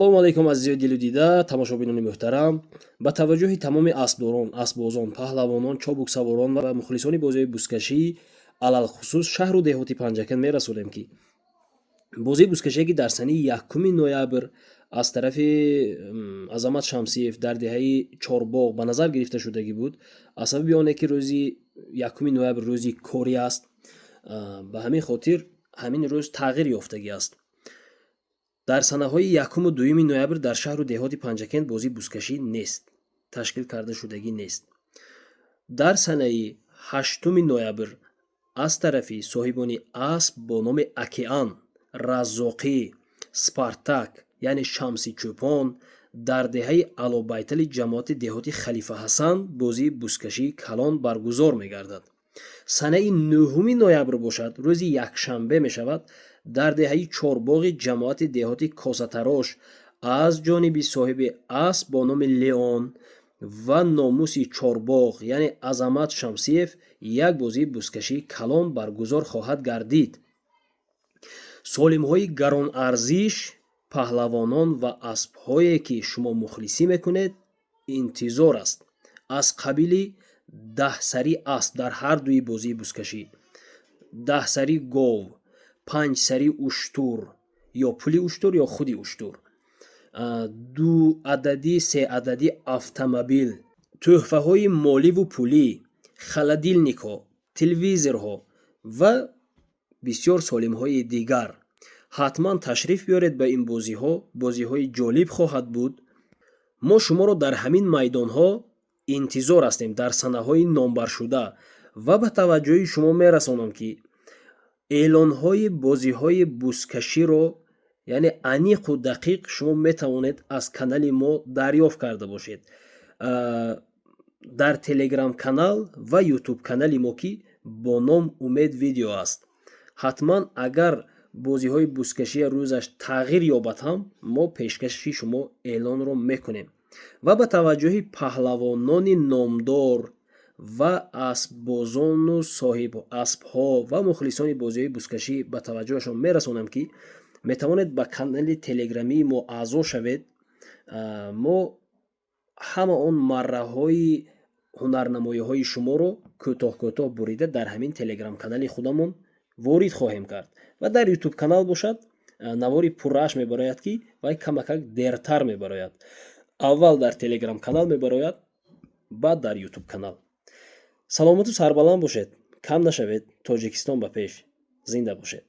Салому алайкум, азизои дилу дида, тамошобинони муҳтарам. Ба таваҷҷӯҳи тамоми аспдорон, аспбозон, паҳлавонон, чобуксаворон ва мухлисони бозиҳои бузкашӣ, алалхусус шаҳру деҳоти Панҷакент мерасонем, ки бозии бузкашие, ки дар санаи 1 ноябр аз тарафи Азамат Шамсиев дар деҳаи Чорбоғ ба назар гирифта шудагӣ буд, аз сабаби оне ки рӯзи 1 ноябр рӯзи корӣ аст, ба ҳамин хотир ҳамин рӯз тағйир ёфтагӣ аст. Дар санаҳои 1-у 2 ноябр дар шаҳру деҳоти Панҷакент бозии бузкашӣ нест, ташкил карда шудагӣ нест. Дар санаи 8 ноябр аз тарафи соҳибони асп бо номи Океан, Раззоқӣ, Спартак, яъне Шамси Чӯпон, дар деҳаи Алобайтали ҷамоати деҳоти Халифа Ҳасан бозии бузкашии калон баргузор мегардад. Санаи 9 ноябр бошад, рӯзи якшанбе мешавад, дар деҳаи Чорбоғи ҷамоати деҳоти Косатарош аз ҷониби соҳиби асп бо номи Леон ва Номуси Чорбоғ, яъне Азамат Шамсиев, як бозии бузкашии калон баргузор хоҳад гардид. Солимҳои гаронарзиш, паҳлавонон ва аспҳое, ки шумо мухлисӣ мекунед, интизор аст, аз қабили 10 сари асп дар ҳар дуи бозии бузкашӣ, 10 сари гов, панҷсари уштур ё пули уштур ё худи уштур, ду адади, се адади автомобил, тӯҳфаҳои моливу пулӣ, холодильникҳо, телевизорҳо ва бисёр солимҳои дигар. Ҳатман ташриф биёред ба ин бозиҳо, бозиҳои ҷолиб хоҳад буд. Мо шуморо дар ҳамин майдонҳо интизор ҳастем дар санаҳои номбаршуда. Ва ба таваҷҷӯҳи шумо мерасонам, ки эълонҳои бозиҳои бузкаширо, яъне аниқу дақиқ, шумо метавонед аз канали мо дарёфт карда бошед дар Телеграм канал ва Ютуб канали мо, ки бо ном Умед Видео аст. Ҳатман агар бозиҳои бузкашия рӯзаш тағйир ёбад ҳам, мо пешкаши шумо эълонро мекунем. Ва ба таваҷҷӯҳи паҳлавонони номдор ва аспбозону соҳиб аспҳо ва мухлисони бозиҳои бузкашӣ ба таваҷҷӯҳашон мерасонам, ки метавонед ба канали телеграмии мо аъзо шавед. Мо ҳама он марраҳои ҳунарнамоиҳои шуморо кӯтоҳ кӯтоҳ бурида дар ҳамин телеграм канали худамон ворид хоҳем кард. Ва дар Ютуб канал бошад, навори пуррааш мебарояд, ки вай камакак дертар мебарояд. Аввал дар телеграм канал мебарояд, баъд дар Ютуб канал. Саломату сарбаланд бошед, кам нашавед. Тоҷикистон ба пеш, зинда бошед.